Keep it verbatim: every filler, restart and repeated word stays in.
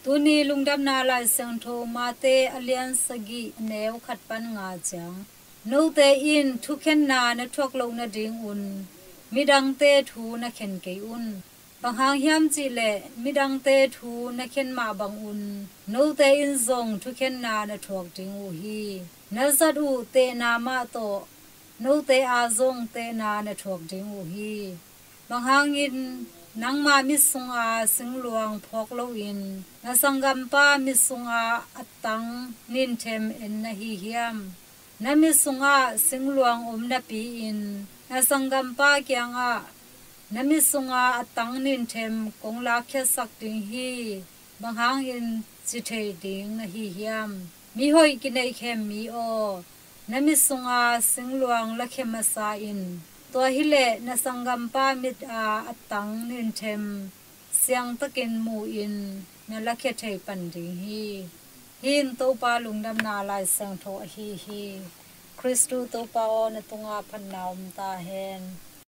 Tuni Lungdamna Laisiangtho Mate a lian sagih, a neu khat pan nga ciang: Note in thukhenna na thuak loh nadingun midangte thu na khen kei un. Bang hang hiam cih leh, midangte thu na khen mah bangun note in zong thukhenna na thuak ding uh hi. Na zat uh tehna mah tawh note aa zong tehna na thuak ding uh hi. Bang hangin nangma mit sunga singluang phawk loin na sanggampa mit sunga a tang ninthem en na hi hiam? Na mit sungah singluang om napi-in na sanggampa kiangah, na mit sunga a tang ninthem kong lakkhiatsak ding hi, bang hangin ci thei ding na hi hiam? Mihoih kineihkhem mi aw, na mit sunga singluang lakhia masa in. Tua hileh na sanggampa mit-a a tang ninthem siangtakin mu-in na lakhia thei pan ding hi. Hih in Topa Lungdamna Laisiangtho ahi hi. Khristu Topa aw, na tungah phatna om ta hen.